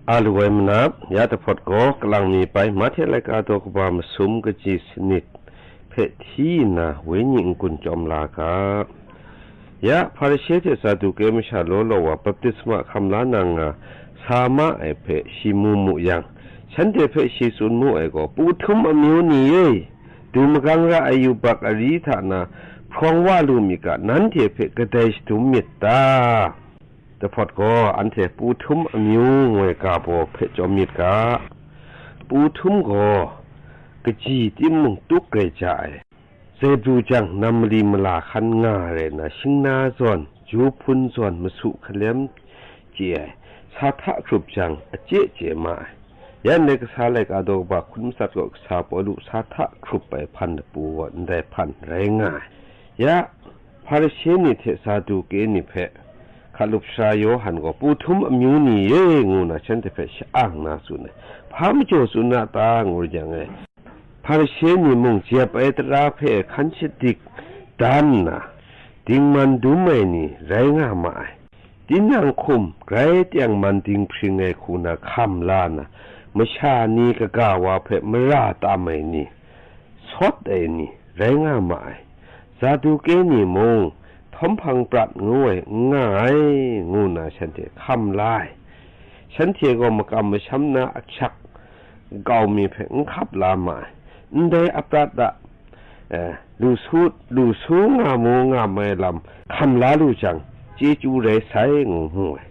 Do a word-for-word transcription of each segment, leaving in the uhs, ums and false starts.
A lu ai manap, ya dahpawt gaw kalang mi pai, Mahte laika daw kaba masum kaji sanit hpe hti nna, wenyi n-gun chyawm la ga. Ya Hparishe hte Saduke masha law law wa baptisma hkam la na nga sa ma ai hpe shi mu mu yang, shanhte hpe shi tsun mu ai gaw, Pu htum amyu ni e, du magang ra ai yubak ari hta na hprawng wa lu myit ga, nanhte hpe kadai shadum myit ta? Dahpawt gaw anhte Pu htum amyu ngoi ga baw hpe chyawm myit ga. Pu htum gaw kaji timung tuk rai ja ai. Zai pru jang nam mali mala hkan nga rai nna, shingna zawn, ju hpun zawn, masu hkalem chye ai, sa hta hkrup jang, a chye chye ma ai. Ya ndai kasa laika daw kaba hkun matsat gaw kasa Pawlu sa hta hkrup ai hpan lapu gaw ndai hpan rai nga ai. Ya, Hparishe ni hte Saduke ni hpe hkalup sara Yawhan gaw, Pu htum amyu ni e, ngu nna shanhte hpe sha-ang na tsun ai. Hpa majaw tsun na ta, ngu rai jang e, Hparishe ni mung jep ai tara hpe hkan shadik dan nna, dingman dum ai ni rai nga ma ai. Tinang hkum grai tengman dinghpring ai hku na hkam la nna, masha ni kaga wa hpe mara tam ai ni, sawt ai ni rai nga ma ai. Saduke ni mung, htawm hpang prat ngu ai n nga ai, ngu nna shanhte hkam la ai. Shanhte gaw makam masham na ahkyak kau mi hpe n hkap la ma ai. Ndai aprat a, eh, lu su, lu su nga mu nga mai lam hkam la lu jang, chyeju rai sai, ngu mu ai.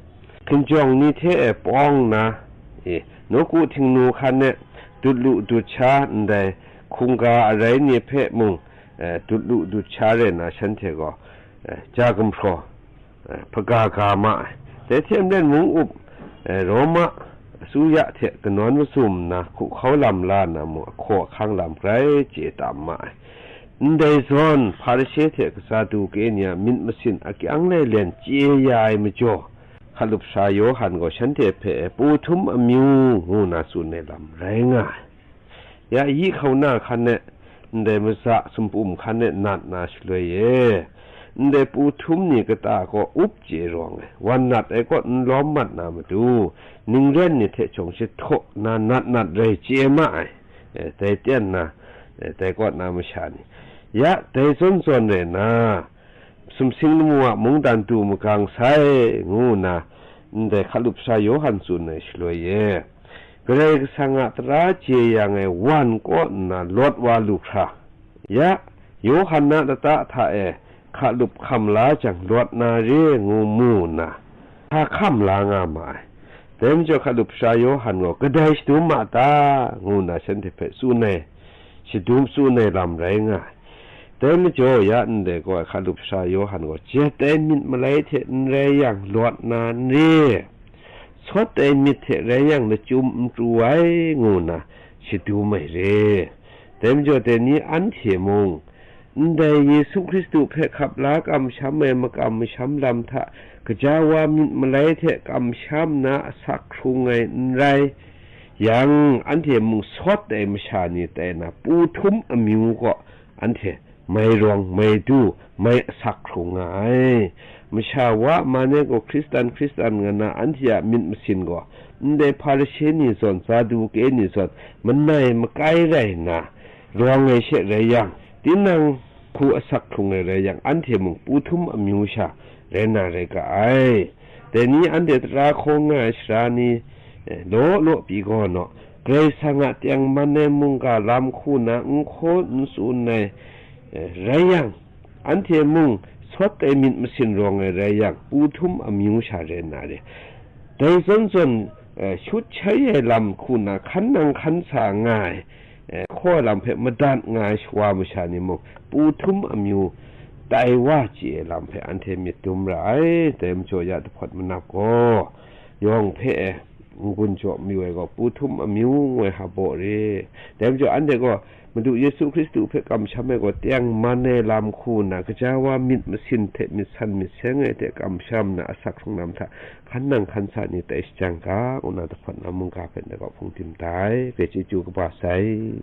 Hkinjawng ni hte e pawng nna, e, nawku htingnu hkan e dut lu dut sha ndai hkungga arai ni hpe mung, eh, dut lu dut sha rai nna shanhte gaw, eh, ja gumhpraw, eh, hpaga ga ma ai. Dai hte maren mung up, eh, Roma asuya hte kanawn mazum nna hku hkau lam la nna mung ahkaw ahkang lam grai chye tam ma ai. Ndai zawn, Hparishe hte Saduke ni a myit masin akyang lailen chye ya ai majaw, hkalup sara Yawhan gaw shanhte hpe, Pu htum amyu, ngu nna tsun ai lam rai nga ai. Ya, yi hkauna hkan e, ndai maza sumpum hkan e nat na shaloi e, ndai pu htum ni kata kaw up chye rawng ai, wan nat ai kaw n lawm mat na matu, ningren ni hte chyawng jahtaw na nat nat rai chye ma ai, e, dai ten na, e, dai kaw na masha ni, ya, dai zawn zawn rai na, sumsing lamu a mungdan du magang sai, ngu nna ndai hkalup sara Yawhan tsun ai shaloi e, Karai Kasang a tara jeyang ai wan kaw nna lawt wa lu hkra, ya, Yawhan a lata hta e hkalup hkam la jang lawt na re ngu mu nna, sa hkam la nga ma ai. Dai majaw hkalup sara Yawhan gaw, kadai shadum ma ta? Ngu nna shanhte hpe tsun ai, shadum tsun ai lam rai nga ai. Dai majaw ya ndai gaw hkalup sara Yawhan gaw, jet ai myit malai hte n rai yang lawt na n re, sawt ai myit hte rai yang lachyum n pru ai, ngu nna shadum ai re. Dai majaw dai ni anhte mung, ndai Yesu Hkristu hpe hkap la kamsham ai makam masham lam hta gaja wa myit malai hte kamsham na asak hkrung ai n rai yang, anhte mung sawt ai masha ni tai na, pu htum amyu kaw anhte mai rawng, mai du, mai asak hkrung nga ai. Masha wa man e gaw Hkristan, Hkristan nga na anhte a myit masin gaw, ndai Hparishe ni zawn, Saduke ni zawn, manai makai rai nna, rawng ai she rai yang, tinang hku asak hkrung ai rai yang, anhte mung pu htum amyu sha rai na rai ga ai. Dai ni anhte tara hkawng nga ai sara ni, eh, law law pyi gaw naw, Karai Kasang a tengman ai mungga lam hku na n hkaw n tsun ai, eh, rai yang, anhte mung sawt ai myit masin rawng ai rai yang, pu htum amyu sha rai nna re. Dai zawn zawn, eh, shut shai ai lam hku na hkan nang hkan sa nga ai, eh, hkaw ai lam hpe madat nga ai shawa masha ni mung, pu htum amyu tai wa chye ai lam hpe anhte myit dum ra ai. Dai majaw ya dahpawt manap gaw, yawng hpe, eh, n-gun jaw mayu ai gaw, pu htum amyu ngoi hpa baw re. Dai majaw anhte gaw, Madu Yesu Hkristu hpe kamsham ai gaw, tengman ai lam hku nna, gaja wa myit masin hte myit san myit seng ai hte kamsham nna, asak hkrung lam hta hkan nang hkan sa ni tai shajang ga, ngu nna dahpawt na mungga hpe ndai gaw hpung tim da ai, bai chyeju kaba sai.